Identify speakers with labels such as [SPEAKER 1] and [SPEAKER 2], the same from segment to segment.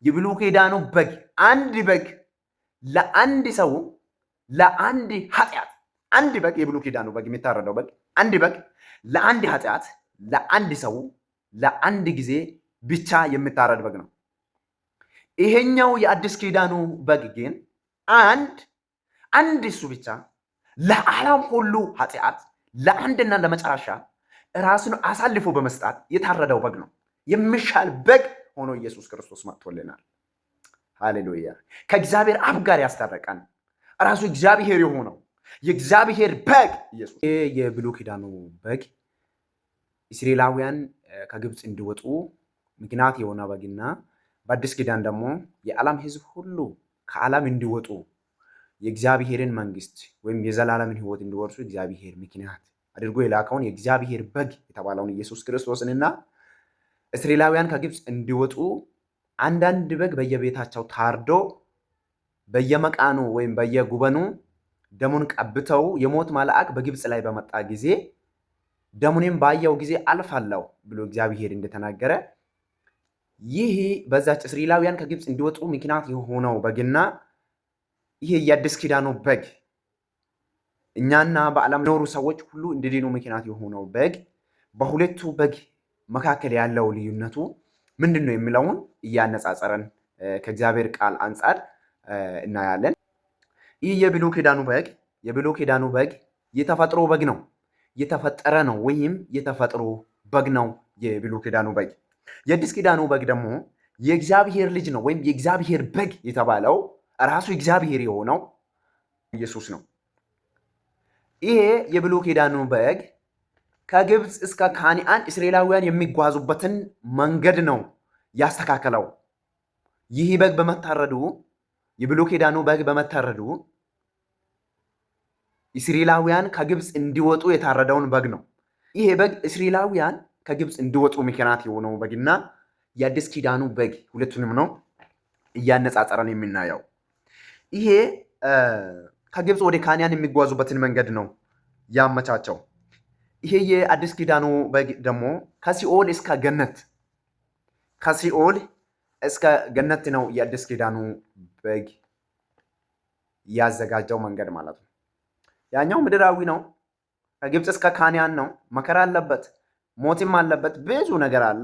[SPEAKER 1] የብሉይ ኪዳኑ በግ አንድ በግ ለአንድ ሰው ለአንድ ኃጢአት፣ አንድ በግ፣ የብሉይ ኪዳኑ በግ፣ የሚታረደው በግ፣ አንድ በግ ለአንድ ኃጢአት ለአንድ ሰው ለአንድ ጊዜ ብቻ የሚታረድ በግ ነው። ይሄኛው የአዲስ ኪዳኑ በግ ግን አንድ እሱ ብቻ ለዓለም ሁሉ ኃጢአት ለአንድና ለመጨረሻ ራሱን አሳልፎ በመስጣት የታረደው በግ ነው። የሚሻል በግ ሆኖ ኢየሱስ ክርስቶስ መጥቶልናል። ሃሌሉያ! ከእግዚአብሔር አብ ጋር ያስታረቀን ራሱ እግዚአብሔር የሆነው የእግዚአብሔር በግ ኢየሱስ። ይህ የብሉይ ኪዳኑ በግ እስራኤላውያን ከግብፅ እንዲወጡ ምክንያት የሆነ በግና በአዲስ ኪዳን ደግሞ የዓለም ሕዝብ ሁሉ ከዓለም እንዲወጡ፣ የእግዚአብሔርን መንግስት ወይም የዘላለምን ሕይወት እንዲወርሱ እግዚአብሔር ምክንያት አድርጎ የላከውን የእግዚአብሔር በግ የተባለውን ኢየሱስ ክርስቶስንና እስራኤላውያን ከግብፅ እንዲወጡ አንዳንድ በግ በየቤታቸው ታርዶ በየመቃኑ ወይም በየጉበኑ ደሙን ቀብተው የሞት መልአክ በግብፅ ላይ በመጣ ጊዜ ደሙንም ባየው ጊዜ አልፋለሁ ብሎ እግዚአብሔር እንደተናገረ፣ ይህ በዛች እስራኤላውያን ከግብፅ እንዲወጡ ምክንያት የሆነው በግና ይሄ የአዲስ ኪዳኑ በግ፣ እኛና በዓለም ኖሩ ሰዎች ሁሉ እንዲድኑ ምክንያት የሆነው በግ፣ በሁለቱ በግ መካከል ያለው ልዩነቱ ምንድን ነው የሚለውን እያነጻጸረን ከእግዚአብሔር ቃል አንጻር እናያለን። ይህ የብሉይ ኪዳኑ በግ የተፈጥሮ በግ ነው፣ የተፈጠረ ነው ወይም የተፈጥሮ በግ ነው የብሉይ ኪዳኑ በግ። የአዲስ ኪዳኑ በግ ደግሞ የእግዚአብሔር ልጅ ነው ወይም የእግዚአብሔር በግ የተባለው ራሱ እግዚአብሔር የሆነው ኢየሱስ ነው። ይሄ የብሉይ ኪዳኑ በግ ከግብፅ እስከ ካንዓን እስራኤላውያን የሚጓዙበትን መንገድ ነው ያስተካከለው። ይህ በግ በመታረዱ፣ የብሉይ ኪዳኑ በግ በመታረዱ፣ እስራኤላውያን ከግብፅ እንዲወጡ የታረደውን በግ ነው። ይሄ በግ እስራኤላውያን ከግብፅ እንዲወጡ ምክንያት የሆነው በግና የአዲስ ኪዳኑ በግ ሁለቱንም ነው እያነጻጸረን የምናየው። ይሄ ከግብፅ ወደ ካንዓን የሚጓዙበትን መንገድ ነው ያመቻቸው። ይሄ የአዲስ ኪዳኑ በግ ደግሞ ከሲኦል እስከ ገነት ነው የአዲስ ኪዳኑ በግ ያዘጋጀው መንገድ ማለት ነው። ያኛው ምድራዊ ነው። ከግብፅ እስከ ካንዓን ነው። መከራ አለበት፣ ሞትም አለበት፣ ብዙ ነገር አለ።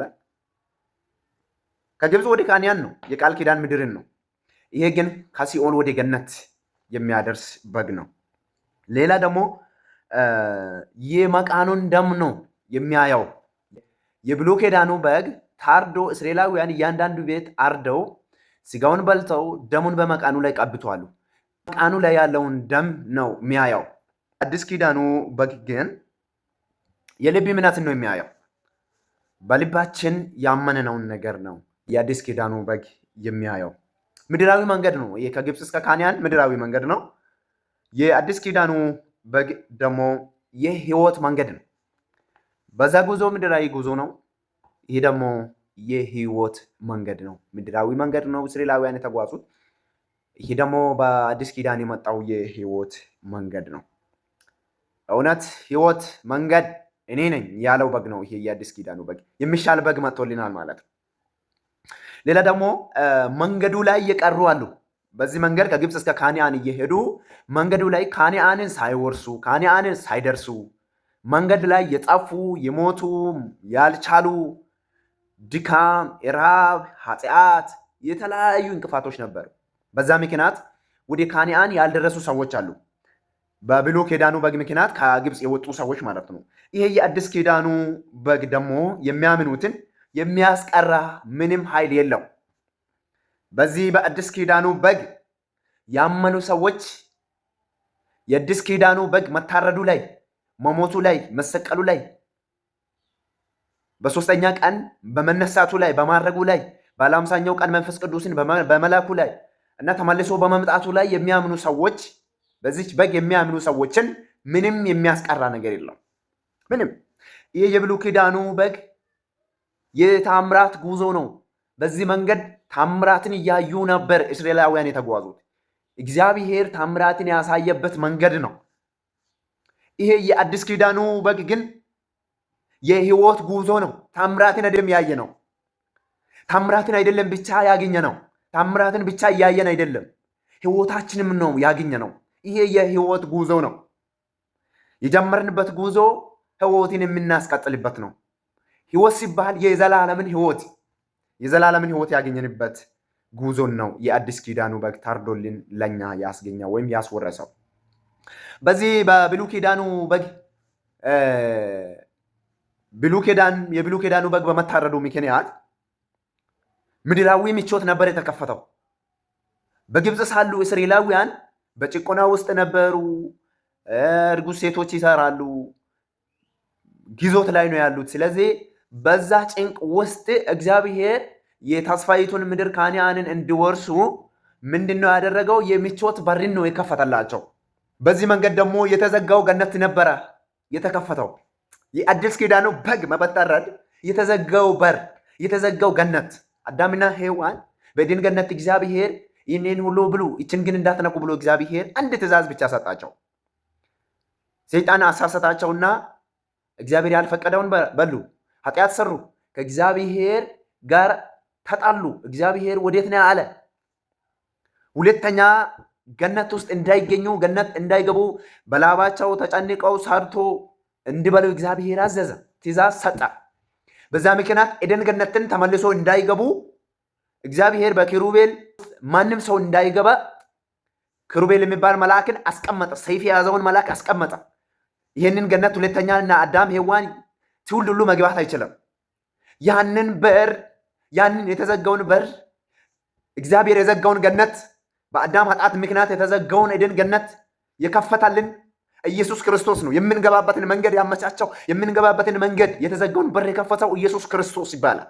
[SPEAKER 1] ከግብፅ ወደ ካንዓን ነው፣ የቃል ኪዳን ምድርን ነው። ይሄ ግን ከሲኦል ወደ ገነት የሚያደርስ በግ ነው። ሌላ ደግሞ የመቃኑን ደም ነው የሚያየው። የብሉይ ኪዳኑ በግ ታርዶ እስራኤላውያን እያንዳንዱ ቤት አርደው ስጋውን በልተው ደሙን በመቃኑ ላይ ቀብተዋል። መቃኑ ላይ ያለውን ደም ነው የሚያየው። አዲስ ኪዳኑ በግ ግን የልብ እምነትን ነው የሚያየው። በልባችን ያመንነውን ነገር ነው የአዲስ ኪዳኑ በግ የሚያየው። ምድራዊ መንገድ ነው። ይሄ ከግብፅ እስከ ካንዓን ምድራዊ መንገድ ነው። የአዲስ ኪዳኑ በግ ደግሞ የህይወት መንገድ ነው። በዛ ጉዞ ምድራዊ ጉዞ ነው። ይህ ደግሞ የህይወት መንገድ ነው። ምድራዊ መንገድ ነው እስራኤላውያን የተጓዙት። ይህ ደግሞ በአዲስ ኪዳን የመጣው የህይወት መንገድ ነው። እውነት፣ ህይወት፣ መንገድ እኔ ነኝ ያለው በግ ነው። ይሄ የአዲስ ኪዳኑ በግ የሚሻል በግ መጥቶልናል ማለት ነው። ሌላ ደግሞ መንገዱ ላይ የቀሩ አሉ። በዚህ መንገድ ከግብፅ እስከ ካንዓን እየሄዱ መንገዱ ላይ ካንዓንን ሳይወርሱ፣ ካንዓንን ሳይደርሱ መንገድ ላይ የጠፉ፣ የሞቱ፣ ያልቻሉ፣ ድካም፣ ራብ፣ ኃጢአት፣ የተለያዩ እንቅፋቶች ነበሩ። በዛ ምክንያት ወደ ካንዓን ያልደረሱ ሰዎች አሉ። በብሉይ ኪዳኑ በግ ምክንያት ከግብፅ የወጡ ሰዎች ማለት ነው። ይሄ የአዲስ ኪዳኑ በግ ደግሞ የሚያምኑትን የሚያስቀራ ምንም ኃይል የለው። በዚህ በአዲስ ኪዳኑ በግ ያመኑ ሰዎች የአዲስ ኪዳኑ በግ መታረዱ ላይ፣ መሞቱ ላይ፣ መሰቀሉ ላይ፣ በሶስተኛ ቀን በመነሳቱ ላይ፣ በማረጉ ላይ፣ በ50ኛው ቀን መንፈስ ቅዱስን በመላኩ ላይ እና ተመልሶ በመምጣቱ ላይ የሚያምኑ ሰዎች፣ በዚች በግ የሚያምኑ ሰዎችን ምንም የሚያስቀራ ነገር የለም። ምንም። ይህ የብሉይ ኪዳኑ በግ የታምራት ጉዞ ነው። በዚህ መንገድ ታምራትን እያዩ ነበር እስራኤላውያን የተጓዙት። እግዚአብሔር ታምራትን ያሳየበት መንገድ ነው። ይሄ የአዲስ ኪዳኑ በግ ግን የህይወት ጉዞ ነው። ታምራትን ደም ያየ ነው። ታምራትን አይደለም ብቻ ያገኘ ነው። ታምራትን ብቻ እያየን አይደለም፣ ህይወታችንም ነው ያገኘ ነው። ይሄ የህይወት ጉዞ ነው። የጀመርንበት ጉዞ ህይወትን የምናስቀጥልበት ነው። ህይወት ሲባል የዘላለምን ህይወት የዘላለምን ህይወት ያገኘንበት ጉዞን ነው የአዲስ ኪዳኑ በግ ታርዶልን ለኛ ያስገኘው ወይም ያስወረሰው። በዚህ በብሉይ ኪዳኑ በግ የብሉይ ኪዳኑ በግ በመታረዱ ምክንያት ምድራዊ ምቾት ነበር የተከፈተው። በግብፅ ሳሉ እስራኤላውያን በጭቆና ውስጥ ነበሩ። እርጉዝ ሴቶች ይሰራሉ፣ ግዞት ላይ ነው ያሉት። ስለዚህ በዛ ጭንቅ ውስጥ እግዚአብሔር የተስፋይቱን ምድር ከነዓንን እንዲወርሱ ምንድን ነው ያደረገው? የምቾት በርን ነው የከፈተላቸው። በዚህ መንገድ ደግሞ የተዘጋው ገነት ነበረ የተከፈተው። የአዲስ ኪዳኑ በግ መበጠረድ የተዘጋው በር የተዘጋው ገነት አዳምና ሔዋን በኤደን ገነት እግዚአብሔር ይህንን ሁሉ ብሉ፣ ይችን ግን እንዳትነኩ ብሎ እግዚአብሔር አንድ ትእዛዝ ብቻ ሰጣቸው። ሰይጣን አሳሰታቸውና እግዚአብሔር ያልፈቀደውን በሉ፣ ኃጢአት ሰሩ፣ ከእግዚአብሔር ጋር ተጣሉ። እግዚአብሔር ወዴት ነው አለ። ሁለተኛ ገነት ውስጥ እንዳይገኙ ገነት እንዳይገቡ በላባቸው ተጨንቀው ሰርቶ እንዲበሉ እግዚአብሔር አዘዘ፣ ትእዛዝ ሰጠ። በዛ ምክንያት ኤደን ገነትን ተመልሶ እንዳይገቡ እግዚአብሔር በኪሩቤል ማንም ሰው እንዳይገባ ኪሩቤል የሚባል መልአክን አስቀመጠ። ሰይፍ የያዘውን መልአክ አስቀመጠ። ይህንን ገነት ሁለተኛ እና አዳም ሔዋን ትውልድ ሁሉ መግባት አይችልም። ያንን በር ያንን የተዘጋውን በር እግዚአብሔር የዘጋውን ገነት በአዳም ኃጢአት ምክንያት የተዘጋውን ኤደን ገነት የከፈታልን ኢየሱስ ክርስቶስ ነው። የምንገባበትን መንገድ ያመቻቸው፣ የምንገባበትን መንገድ የተዘጋውን በር የከፈተው ኢየሱስ ክርስቶስ ይባላል።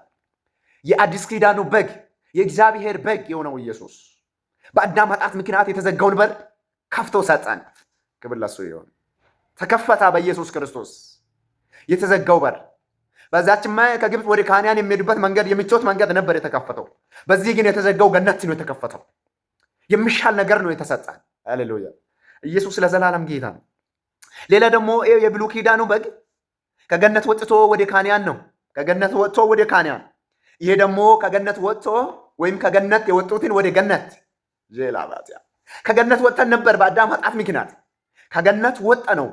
[SPEAKER 1] የአዲስ ኪዳኑ በግ የእግዚአብሔር በግ የሆነው ኢየሱስ በአዳም ኃጢአት ምክንያት የተዘጋውን በር ከፍቶ ሰጠን። ክብር ለእሱ ይሁን። ተከፈታ በኢየሱስ ክርስቶስ የተዘጋው በር። በዛችማ ከግብፅ ወደ ካንያን የሚሄዱበት መንገድ የምቾት መንገድ ነበር የተከፈተው። በዚህ ግን የተዘጋው ገነት ነው የተከፈተው። የሚሻል ነገር ነው የተሰጠን። ሃሌሉያ! ኢየሱስ ለዘላለም ጌታ ነው። ሌላ ደግሞ የብሉይ ኪዳኑ በግ ከገነት ወጥቶ ወደ ካንያን ነው። ከገነት ወጥቶ ወደ ካንያን። ይሄ ደግሞ ከገነት ወጥቶ ወይም ከገነት የወጡትን ወደ ገነት ዜላባቲያ ከገነት ወጥተን ነበር በአዳም ኃጢአት ምክንያት ከገነት ወጠ ነው።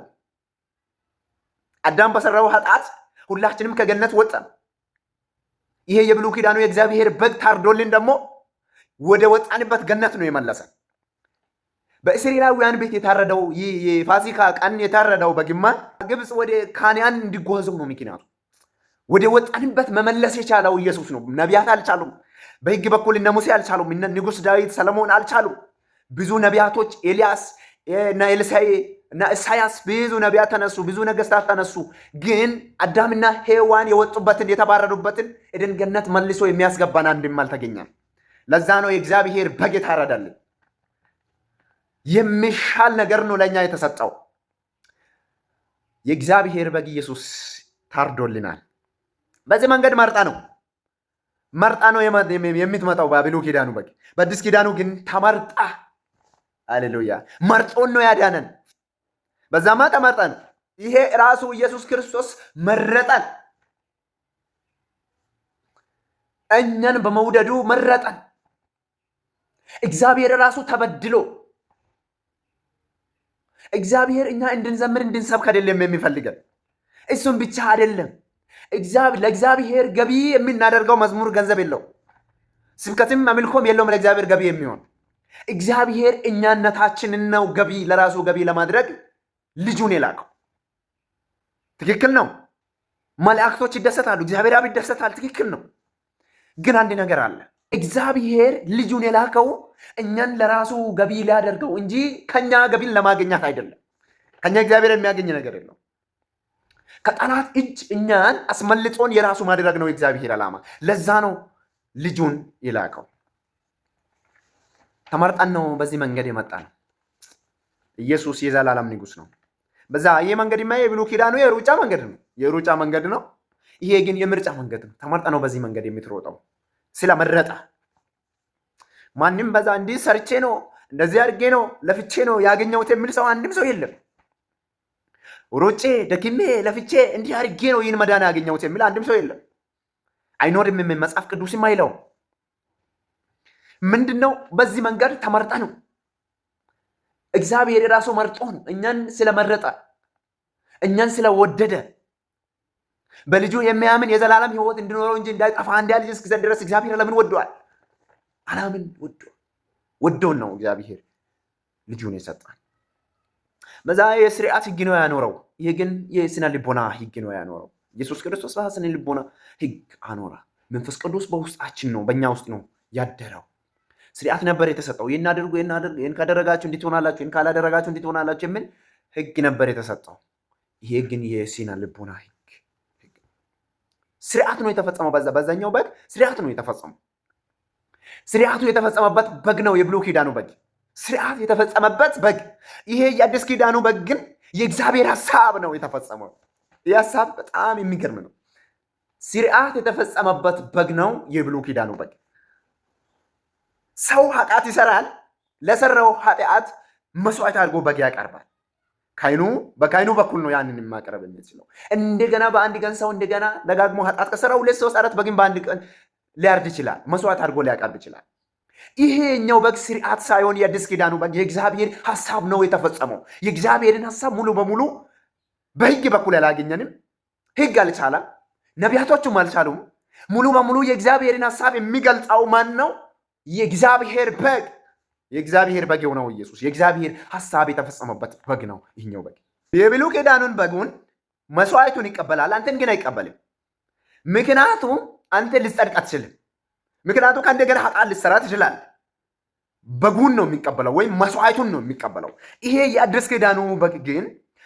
[SPEAKER 1] አዳም በሰራው ኃጢአት ሁላችንም ከገነት ወጠን። ይሄ የብሉይ ኪዳኑ የእግዚአብሔር በግ ታርዶልን ደግሞ ወደ ወጣንበት ገነት ነው የመለሰን። በእስራኤላውያን ቤት የታረደው ይህ የፋሲካ ቀን የታረደው በግማ ግብፅ ወደ ካንያን እንዲጓዘው ነው ምክንያቱ። ወደ ወጣንበት መመለስ የቻለው ኢየሱስ ነው። ነቢያት አልቻሉም። በሕግ በኩል እነ ሙሴ አልቻሉም። እነ ንጉሥ ዳዊት፣ ሰለሞን አልቻሉም። ብዙ ነቢያቶች ኤልያስ እና ኤልሳዕ እና ኢሳያስ ብዙ ነቢያት ተነሱ፣ ብዙ ነገስታት ተነሱ። ግን አዳምና ሔዋን የወጡበትን የተባረሩበትን ኤደን ገነት መልሶ የሚያስገባን አንድም አልተገኘም። ለዛ ነው የእግዚአብሔር በግ የታረደልን። የሚሻል ነገር ነው ለእኛ የተሰጠው። የእግዚአብሔር በግ ኢየሱስ ታርዶልናል። በዚህ መንገድ መርጣ ነው መርጣ ነው የምትመጣው በብሉይ ኪዳኑ በግ። በአዲስ ኪዳኑ ግን ተመርጣ፣ ሃሌሉያ፣ መርጦን ነው ያዳነን። በዛማ ተመርጠን፣ ይሄ ራሱ ኢየሱስ ክርስቶስ መረጠን፣ እኛን በመውደዱ መረጠን። እግዚአብሔር ራሱ ተበድሎ እግዚአብሔር እኛ እንድንዘምር እንድንሰብክ አይደለም የሚፈልገን፣ እሱም ብቻ አይደለም። ለእግዚአብሔር ገቢ የምናደርገው መዝሙር ገንዘብ የለው፣ ስብከትም አምልኮም የለውም ለእግዚአብሔር ገቢ የሚሆን። እግዚአብሔር እኛነታችንን ነው ገቢ ለራሱ ገቢ ለማድረግ ልጁን የላከው። ትክክል ነው። መላእክቶች ይደሰታሉ፣ እግዚአብሔር አብ ይደሰታል። ትክክል ነው። ግን አንድ ነገር አለ። እግዚአብሔር ልጁን የላከው እኛን ለራሱ ገቢ ሊያደርገው እንጂ ከኛ ገቢን ለማግኘት አይደለም። ከኛ እግዚአብሔር የሚያገኝ ነገር የለው። ከጠላት እጅ እኛን አስመልጦን የራሱ ማድረግ ነው የእግዚአብሔር ዓላማ። ለዛ ነው ልጁን የላከው። ተመርጠን ነው በዚህ መንገድ የመጣ ነው። ኢየሱስ የዘላለም ንጉሥ ነው። በዛ ይሄ መንገድማ የብሉይ ኪዳኑ የሩጫ መንገድ ነው፣ የሩጫ መንገድ ነው። ይሄ ግን የምርጫ መንገድ ነው። ተመርጠ ነው በዚህ መንገድ የምትሮጠው ስለመረጠ። ማንም በዛ እንዲህ ሰርቼ ነው እንደዚህ አድርጌ ነው ለፍቼ ነው ያገኘሁት የሚል ሰው አንድም ሰው የለም። ሮጬ ደክሜ ለፍቼ እንዲህ አድርጌ ነው ይህን መዳን ያገኘሁት የሚል አንድም ሰው የለም። አይኖርም። መጽሐፍ ቅዱስም አይለውም። ምንድነው? በዚህ መንገድ ተመርጠ ነው። እግዚአብሔር የራሱ መርጦ ነው። እኛን ስለመረጠ፣ እኛን ስለወደደ፣ በልጁ የሚያምን የዘላለም ሕይወት እንዲኖረው እንጂ እንዳይጠፋ አንድያ ልጅ እስኪሰጥ ድረስ እግዚአብሔር ዓለምን ወደዋል። ዓለምን ወዶን ነው እግዚአብሔር ልጁን የሰጠን። በዛ የስርዓት ሕግ ነው ያኖረው። ይህ ግን የስነ ልቦና ሕግ ነው ያኖረው። ኢየሱስ ክርስቶስ በስነ ልቦና ሕግ አኖረ። መንፈስ ቅዱስ በውስጣችን ነው፣ በእኛ ውስጥ ነው ያደረው። ስርዓት ነበር የተሰጠው። ይህን አድርጉ፣ ይህን አድርጉ፣ ይህን ካደረጋችሁ እንዲህ ትሆናላችሁ፣ ይህን ካላደረጋችሁ እንዲህ ትሆናላችሁ የሚል ሕግ ነበር የተሰጠው። ይሄ ግን የስነ ልቦና ሕግ ስርዓት ነው የተፈጸመው። በዛኛው በግ ስርዓት ነው የተፈጸመው። ስርዓቱ የተፈጸመበት በግ ነው የብሉይ ኪዳኑ በግ፣ ስርዓት የተፈጸመበት በግ። ይሄ የአዲስ ኪዳኑ በግ ግን የእግዚአብሔር ሀሳብ ነው የተፈጸመው። ይህ ሀሳብ በጣም የሚገርም ነው። ስርዓት የተፈጸመበት በግ ነው የብሉይ ኪዳኑ በግ። ሰው ኃጢአት ይሰራል። ለሰራው ኃጢአት መስዋዕት አድርጎ በግ ያቀርባል። ካይኑ በካይኑ በኩል ነው ያንን ማቅረብ የሚችለው። እንደገና በአንድ ቀን ሰው እንደገና ደጋግሞ ኃጢአት ከሰራ ሁለት፣ ሶስት፣ አራት በግን በአንድ ቀን ሊያርድ ይችላል። መስዋዕት አድርጎ ሊያቀርብ ይችላል። ይሄኛው በግ ስርዓት ሳይሆን የአዲስ ኪዳኑ በግ የእግዚአብሔር ሀሳብ ነው የተፈጸመው። የእግዚአብሔርን ሀሳብ ሙሉ በሙሉ በሕግ በኩል አላገኘንም። ሕግ አልቻለም፣ ነቢያቶቹም አልቻሉም። ሙሉ በሙሉ የእግዚአብሔርን ሀሳብ የሚገልጸው ማን ነው? የእግዚአብሔር በግ፣ የእግዚአብሔር በግ የሆነው ኢየሱስ፣ የእግዚአብሔር ሀሳብ የተፈጸመበት በግ ነው ይህኛው በግ። የብሉይ ኪዳኑን በጉን መስዋዕቱን ይቀበላል፣ አንተን ግን አይቀበልም። ምክንያቱም አንተ ልትጸድቅ አትችልም። ምክንያቱም ከእንደገና ኃጢአት ልትሰራ ትችላለህ። በጉን ነው የሚቀበለው ወይም መስዋዕቱን ነው የሚቀበለው። ይሄ የአዲስ ኪዳኑ በግ ግን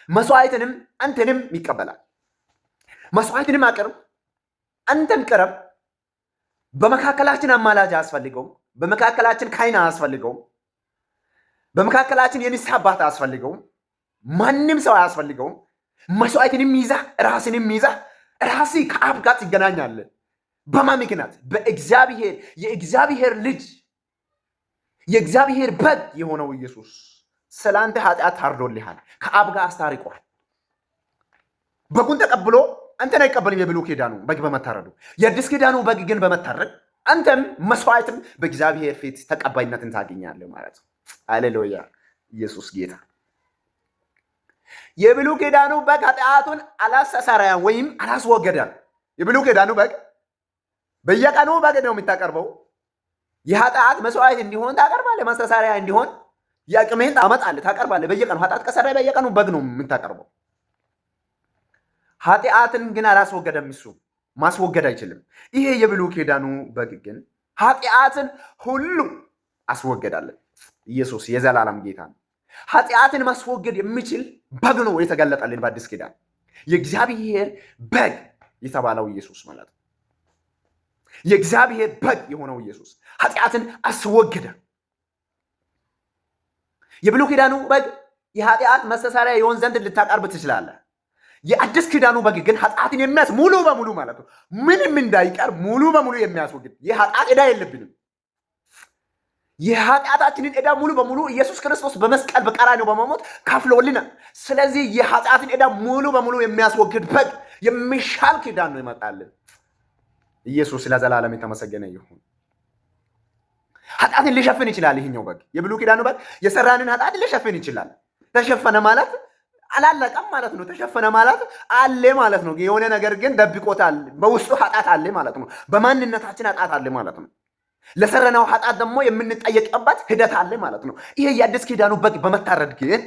[SPEAKER 1] መስዋዕትንም አንተንም ይቀበላል። መስዋዕትንም አቅርብ፣ አንተም ቅረብ። በመካከላችን አማላጅ አያስፈልገውም። በመካከላችን ካህን አያስፈልገውም። በመካከላችን የንስሐ አባት አያስፈልገውም። ማንም ሰው አያስፈልገውም። መስዋዕትንም ይዛ ራስንም ይዛ ራሲ ከአብ ጋር ትገናኛለህ። በማ ምክንያት? በእግዚአብሔር የእግዚአብሔር ልጅ የእግዚአብሔር በግ የሆነው ኢየሱስ ስላንተ ኃጢአት ታርዶልሃል። ከአብ ጋር አስታርቋል። በጉን ተቀብሎ አንተን አይቀበልም። የብሉይ ኪዳኑ በግ በመታረዱ፣ የአዲስ ኪዳኑ በግ ግን በመታረድ አንተም መስዋዕትም በእግዚአብሔር ፊት ተቀባይነትን ታገኛለህ ማለት ነው። ሃሌሉያ! ኢየሱስ ጌታ። የብሉይ ኪዳኑ በግ ኃጢአቱን አላስተሰረየም ወይም አላስወገደም። የብሉይ ኪዳኑ በግ በየቀኑ በግ ነው የምታቀርበው። የኃጢአት መስዋዕት እንዲሆን ታቀርባለህ። ማስተሰሪያ እንዲሆን የአቅምህን ታመጣለህ፣ ታቀርባለህ። በየቀኑ ኃጢአት ከሰራ በየቀኑ በግ ነው የምታቀርበው። ኃጢአትን ግን አላስወገደም። እሱ ማስወገድ አይችልም። ይሄ የብሉይ ኪዳኑ በግ ግን ኃጢአትን ሁሉ አስወገዳለን። ኢየሱስ የዘላለም ጌታ ነው። ኃጢአትን ማስወገድ የሚችል በግ ነው የተገለጠልን በአዲስ ኪዳን፣ የእግዚአብሔር በግ የተባለው ኢየሱስ ማለት ነው። የእግዚአብሔር በግ የሆነው ኢየሱስ ኃጢአትን አስወገደ። የብሉይ ኪዳኑ በግ የኃጢአት መስተሰሪያ የሆን ዘንድ ልታቀርብ ትችላለህ። የአዲስ ኪዳኑ በግ ግን ኃጢአትን የሚያስ ሙሉ በሙሉ ማለት ነው፣ ምንም እንዳይቀር ሙሉ በሙሉ የሚያስወግድ፣ የኃጢአት ዕዳ የለብንም። የኃጢአታችንን ዕዳ ሙሉ በሙሉ ኢየሱስ ክርስቶስ በመስቀል በቀራንዮ በመሞት ከፍሎልናል። ስለዚህ የኃጢአትን ዕዳ ሙሉ በሙሉ የሚያስወግድ በግ፣ የሚሻል ኪዳን ነው ይመጣልን። ኢየሱስ ለዘላለም የተመሰገነ ይሁን። ኃጢአትን ሊሸፍን ይችላል። ይህኛው በግ፣ የብሉይ ኪዳኑ በግ የሰራንን ኃጢአት ሊሸፍን ይችላል። ተሸፈነ ማለት አላለቀም ማለት ነው። ተሸፈነ ማለት አለ ማለት ነው። የሆነ ነገር ግን ደብቆታል። በውስጡ ኃጢአት አለ ማለት ነው። በማንነታችን ኃጢአት አለ ማለት ነው። ለሰረናው ኃጢአት ደግሞ የምንጠየቅበት ሂደት አለ ማለት ነው። ይሄ የአዲስ ኪዳኑ በግ በመታረድ ግን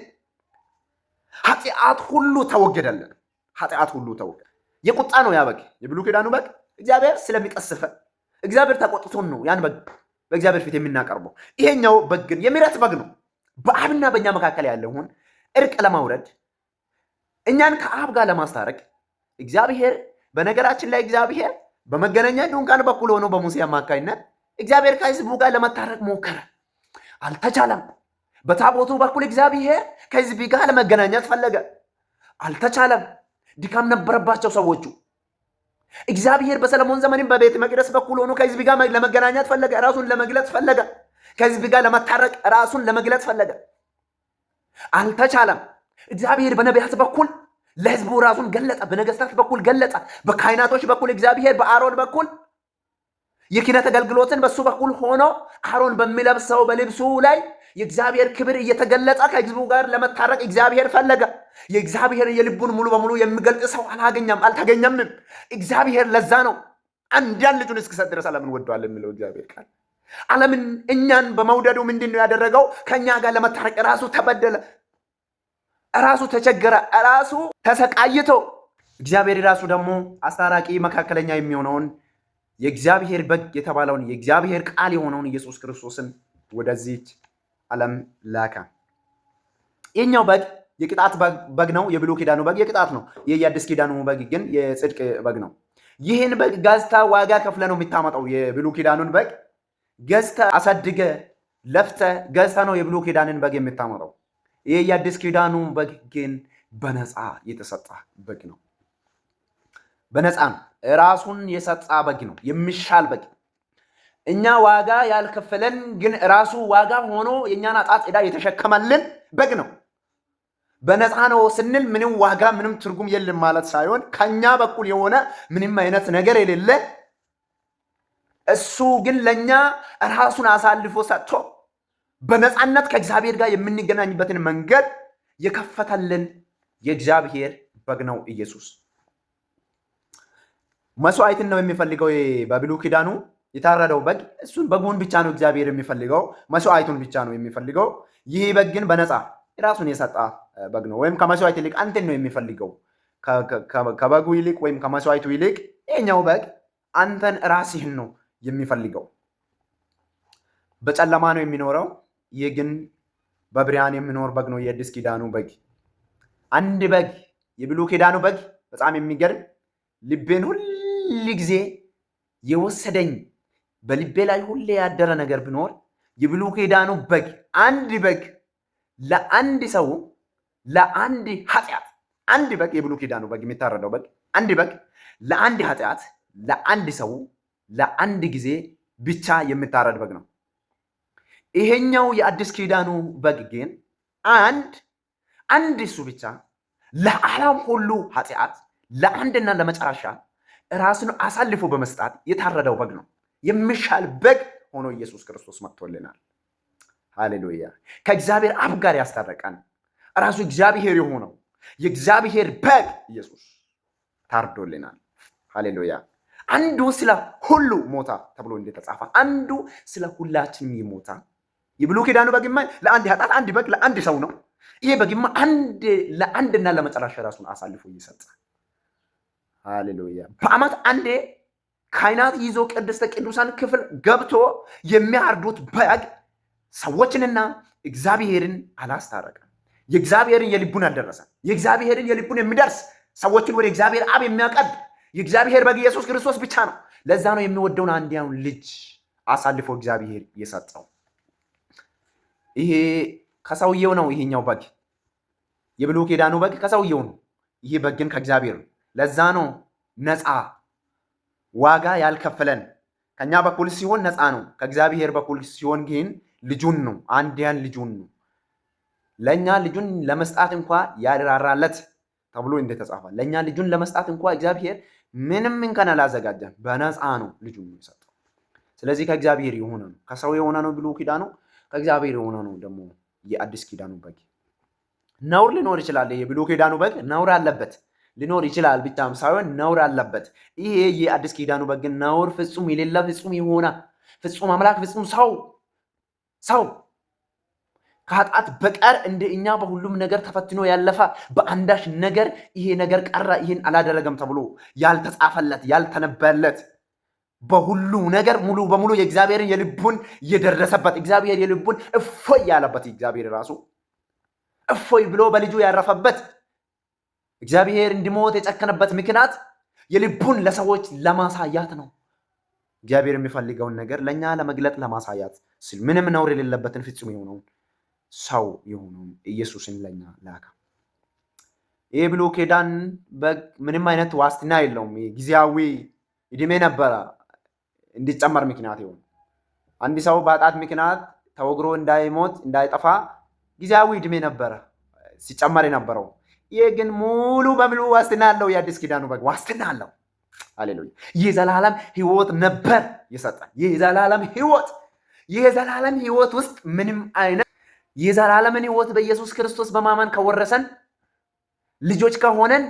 [SPEAKER 1] ኃጢአት ሁሉ ተወገደልን። ኃጢአት ሁሉ ተወገደ። የቁጣ ነው ያ በግ፣ የብሉይ ኪዳኑ በግ እግዚአብሔር ስለሚቀስፈ፣ እግዚአብሔር ተቆጥቶን ነው ያን በግ በእግዚአብሔር ፊት የምናቀርበው። ይሄኛው በግ ግን የምሕረት በግ ነው። በአብና በእኛ መካከል ያለውን እርቅ ለማውረድ፣ እኛን ከአብ ጋር ለማስታረቅ እግዚአብሔር፣ በነገራችን ላይ እግዚአብሔር በመገናኛ ድንኳን በኩል ሆኖ በሙሴ አማካኝነት እግዚአብሔር ከሕዝቡ ጋር ለመታረቅ ሞከረ፣ አልተቻለም። በታቦቱ በኩል እግዚአብሔር ከሕዝብ ጋር ለመገናኘት ፈለገ፣ አልተቻለም። ድካም ነበረባቸው ሰዎቹ። እግዚአብሔር በሰለሞን ዘመንም በቤተ መቅደስ በኩል ሆኖ ከሕዝብ ጋር ለመገናኘት ፈለገ፣ ራሱን ለመግለጽ ፈለገ፣ ከሕዝብ ጋር ለመታረቅ ራሱን ለመግለጽ ፈለገ፣ አልተቻለም። እግዚአብሔር በነቢያት በኩል ለሕዝቡ ራሱን ገለጠ፣ በነገስታት በኩል ገለጠ፣ በካህናቶች በኩል እግዚአብሔር በአሮን በኩል የክህነት አገልግሎትን በሱ በኩል ሆኖ አሮን በሚለብሰው በልብሱ ላይ የእግዚአብሔር ክብር እየተገለጸ ከሕዝቡ ጋር ለመታረቅ እግዚአብሔር ፈለገ። የእግዚአብሔር የልቡን ሙሉ በሙሉ የሚገልጥ ሰው አላገኘም፣ አልተገኘምም። እግዚአብሔር ለዛ ነው አንድያን ልጁን እስኪሰጥ ድረስ ዓለምን ወዷል የሚለው እግዚአብሔር ቃል። ዓለምን እኛን በመውደዱ ምንድን ነው ያደረገው? ከእኛ ጋር ለመታረቅ ራሱ ተበደለ፣ ራሱ ተቸገረ፣ ራሱ ተሰቃይቶ እግዚአብሔር ራሱ ደግሞ አስታራቂ መካከለኛ የሚሆነውን የእግዚአብሔር በግ የተባለውን የእግዚአብሔር ቃል የሆነውን ኢየሱስ ክርስቶስን ወደዚች ዓለም ላከ። ይህኛው በግ የቅጣት በግ ነው። የብሉይ ኪዳኑ በግ የቅጣት ነው። ይህ የአዲስ ኪዳኑ በግ ግን የጽድቅ በግ ነው። ይህን በግ ገዝታ ዋጋ ከፍለ ነው የምታመጣው። የብሉይ ኪዳኑን በግ ገዝተ አሳድገ ለፍተ ገዝታ ነው የብሉይ ኪዳንን በግ የምታመጣው። ይህ የአዲስ ኪዳኑ በግ ግን በነፃ የተሰጠ በግ ነው። በነፃ ነው። ራሱን የሰጠ በግ ነው። የሚሻል በግ እኛ ዋጋ ያልከፈለን ግን ራሱ ዋጋ ሆኖ የእኛን ኃጢአት ዕዳ የተሸከመልን በግ ነው። በነፃ ነው ስንል ምንም ዋጋ ምንም ትርጉም የለም ማለት ሳይሆን ከኛ በኩል የሆነ ምንም አይነት ነገር የሌለ እሱ ግን ለእኛ ራሱን አሳልፎ ሰጥቶ በነፃነት ከእግዚአብሔር ጋር የምንገናኝበትን መንገድ የከፈተልን የእግዚአብሔር በግ ነው ኢየሱስ። መስዋዕትን ነው የሚፈልገው። በብሉይ ኪዳኑ የታረደው በግ እሱን በጉን ብቻ ነው እግዚአብሔር የሚፈልገው፣ መስዋዕቱን ብቻ ነው የሚፈልገው። ይህ በግ ግን በነፃ ራሱን የሰጠ በግ ነው። ወይም ከመስዋዕት ይልቅ አንተን ነው የሚፈልገው። ከበጉ ይልቅ ወይም ከመስዋዕቱ ይልቅ ይሄኛው በግ አንተን ራስህን ነው የሚፈልገው። በጨለማ ነው የሚኖረው። ይህ ግን በብርሃን የሚኖር በግ ነው፣ የአዲስ ኪዳኑ በግ። አንድ በግ የብሉይ ኪዳኑ በግ በጣም የሚገርም ልቤን ሁል ጊዜ የወሰደኝ በልቤ ላይ ሁሌ ያደረ ነገር ቢኖር የብሉይ ኪዳኑ በግ አንድ በግ ለአንድ ሰው ለአንድ ኃጢአት አንድ በግ የብሉይ ኪዳኑ በግ የሚታረደው በግ አንድ በግ ለአንድ ኃጢአት ለአንድ ሰው ለአንድ ጊዜ ብቻ የሚታረድ በግ ነው። ይሄኛው የአዲስ ኪዳኑ በግ ግን አንድ እሱ ብቻ ለዓለም ሁሉ ኃጢአት ለአንድና ለመጨረሻ ራሱን አሳልፎ በመስጣት የታረደው በግ ነው። የሚሻል በግ ሆኖ ኢየሱስ ክርስቶስ መጥቶልናል። ሃሌሉያ! ከእግዚአብሔር አብ ጋር ያስታረቀን ራሱ እግዚአብሔር የሆነው የእግዚአብሔር በግ ኢየሱስ ታርዶልናል። ሃሌሉያ! አንዱ ስለ ሁሉ ሞታ ተብሎ እንደተጻፈ አንዱ ስለ ሁላችንም ይሞታ። የብሉይ ኪዳኑ በግማ ለአንድ ኃጢአት አንድ በግ ለአንድ ሰው ነው። ይሄ በግማ አንድ ለአንድና ለመጨረሻ ራሱን አሳልፎ እየሰጠ ሃሌሉያ። በዓመት አንዴ ካህናት ይዞ ቅድስተ ቅዱሳን ክፍል ገብቶ የሚያርዱት በግ ሰዎችንና እግዚአብሔርን አላስታረቀም። የእግዚአብሔርን የልቡን አልደረሰም። የእግዚአብሔርን የልቡን የሚደርስ ሰዎችን ወደ እግዚአብሔር አብ የሚያቀርብ የእግዚአብሔር በግ ኢየሱስ ክርስቶስ ብቻ ነው። ለዛ ነው የሚወደውን አንድያውን ልጅ አሳልፎ እግዚአብሔር የሰጠው። ይሄ ከሰውየው ነው። ይሄኛው በግ የብሉይ ኪዳኑ በግ ከሰውየው ነው። ይሄ በግ ግን ከእግዚአብሔር ነው። ለዛ ነው ነፃ ዋጋ ያልከፈለን። ከኛ በኩል ሲሆን ነፃ ነው። ከእግዚአብሔር በኩል ሲሆን ግን ልጁን ነው፣ አንድያን ልጁን ነው። ለእኛ ልጁን ለመስጣት እንኳ ያልራራለት ተብሎ እንደተጻፈ ለእኛ ልጁን ለመስጣት እንኳ እግዚአብሔር ምንም እንከን አላዘጋጀም። በነፃ ነው ልጁን የሰጠው። ስለዚህ ከእግዚአብሔር የሆነ ነው። ከሰው የሆነ ነው ብሉይ ኪዳኑ፣ ከእግዚአብሔር የሆነ ነው ደግሞ የአዲስ ኪዳኑ በግ። ነውር ሊኖር ይችላል። የብሉይ ኪዳኑ በግ ነውር አለበት ሊኖር ይችላል ብቻም ሳይሆን ነውር አለበት። ይሄ የአዲስ ኪዳኑ በግ ግን ነውር ፍጹም የሌለ ፍጹም የሆነ ፍጹም አምላክ ፍጹም ሰው ከኃጢአት በቀር እንደ እኛ በሁሉም ነገር ተፈትኖ ያለፈ በአንዳች ነገር ይሄ ነገር ቀረ ይህን አላደረገም ተብሎ ያልተጻፈለት ያልተነበየለት በሁሉ ነገር ሙሉ በሙሉ የእግዚአብሔርን የልቡን የደረሰበት እግዚአብሔር የልቡን እፎይ ያለበት እግዚአብሔር ራሱ እፎይ ብሎ በልጁ ያረፈበት እግዚአብሔር እንዲሞት የጨከነበት ምክንያት የልቡን ለሰዎች ለማሳያት ነው። እግዚአብሔር የሚፈልገውን ነገር ለእኛ ለመግለጥ ለማሳያት ሲል ምንም ነውር የሌለበትን ፍጹም የሆነውን ሰው የሆነውን ኢየሱስን ለእኛ ላከ። ይህ ብሉይ ኪዳን በግ ምንም አይነት ዋስትና የለውም። ጊዜያዊ እድሜ ነበረ እንዲጨመር ምክንያት የሆነ አንድ ሰው በኃጢአት ምክንያት ተወግሮ እንዳይሞት እንዳይጠፋ ጊዜያዊ እድሜ ነበረ ሲጨመር የነበረው። ይህ ግን ሙሉ በሙሉ ዋስትና አለው። የአዲስ ኪዳኑ በግ ዋስትና አለው። ሃሌሉያ! የዘላለም ሕይወት ነበር የሰጠን። የዘላለም ሕይወት፣ የዘላለም ሕይወት ውስጥ ምንም አይነት የዘላለምን ሕይወት በኢየሱስ ክርስቶስ በማመን ከወረሰን፣ ልጆች ከሆነን፣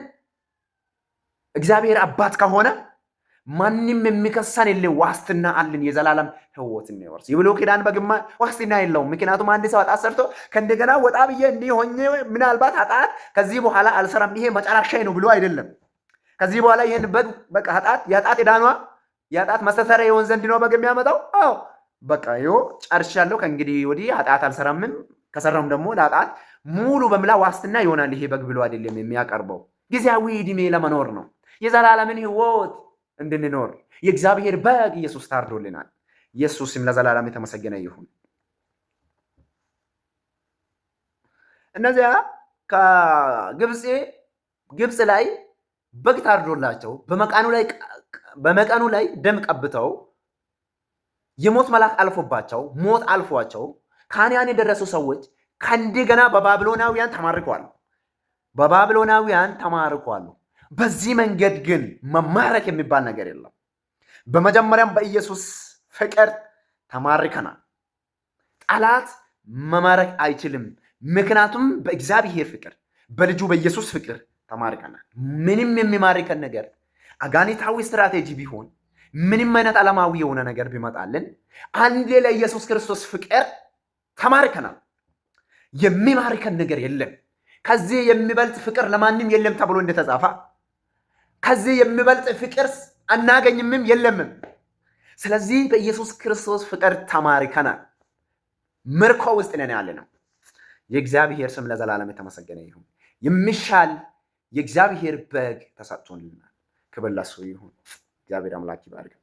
[SPEAKER 1] እግዚአብሔር አባት ከሆነ ማንም የሚከሰን የለም። ዋስትና አለን። የዘላለም ሕይወት እንወርስ። የብሉይ ኪዳን በግማ ዋስትና የለውም። ምክንያቱም አንድ ሰው ኃጢአት ሰርቶ ከእንደገና ወጣ ብዬ እንዲህ ሆኜ ምናልባት ኃጢአት ከዚህ በኋላ አልሰራም፣ ይሄ መጨረሻዬ ነው ብሎ አይደለም። ከዚህ በኋላ ይህን በግ በቃ ኃጢአት የኃጢአት ዕዳ ነዋ፣ የኃጢአት ማስተሰሪያ ይሆን ዘንድ ነው በግ የሚያመጣው። አዎ፣ በቃ ይኸው ጨርሻለሁ፣ ከእንግዲህ ወዲህ ኃጢአት አልሰራምም፣ ከሰራም ደግሞ ለኃጢአት ሙሉ በምላ ዋስትና ይሆናል ይሄ በግ ብሎ አይደለም የሚያቀርበው። ጊዜያዊ ዕድሜ ለመኖር ነው። የዘላለምን ሕይወት እንድንኖር የእግዚአብሔር በግ ኢየሱስ ታርዶልናል። ኢየሱስም ለዘላለም የተመሰገነ ይሁን። እነዚያ ከግብፅ ግብፅ ላይ በግ ታርዶላቸው በመቃኑ ላይ ደም ቀብተው የሞት መልአክ አልፎባቸው፣ ሞት አልፏቸው ከነዓን የደረሱ ሰዎች ከእንደገና በባቢሎናውያን ተማርከዋል። በባቢሎናውያን ተማርከዋል። በዚህ መንገድ ግን መማረክ የሚባል ነገር የለም። በመጀመሪያም በኢየሱስ ፍቅር ተማርከናል። ጠላት መማረክ አይችልም። ምክንያቱም በእግዚአብሔር ፍቅር፣ በልጁ በኢየሱስ ፍቅር ተማርከናል። ምንም የሚማርከን ነገር አጋንንታዊ ስትራቴጂ ቢሆን፣ ምንም አይነት ዓለማዊ የሆነ ነገር ቢመጣልን አንዴ ለኢየሱስ ክርስቶስ ፍቅር ተማርከናል። የሚማርከን ነገር የለም። ከዚህ የሚበልጥ ፍቅር ለማንም የለም ተብሎ እንደተጻፈ ከዚህ የሚበልጥ ፍቅር አናገኝምም፣ የለምም። ስለዚህ በኢየሱስ ክርስቶስ ፍቅር ተማርከናል። ምርኮ ውስጥ ነን ያለ ነው። የእግዚአብሔር ስም ለዘላለም የተመሰገነ ይሁን። የሚሻል የእግዚአብሔር በግ ተሰጥቶልናል። ክብር ለእሱ ይሁን። እግዚአብሔር አምላክ ይባርክ።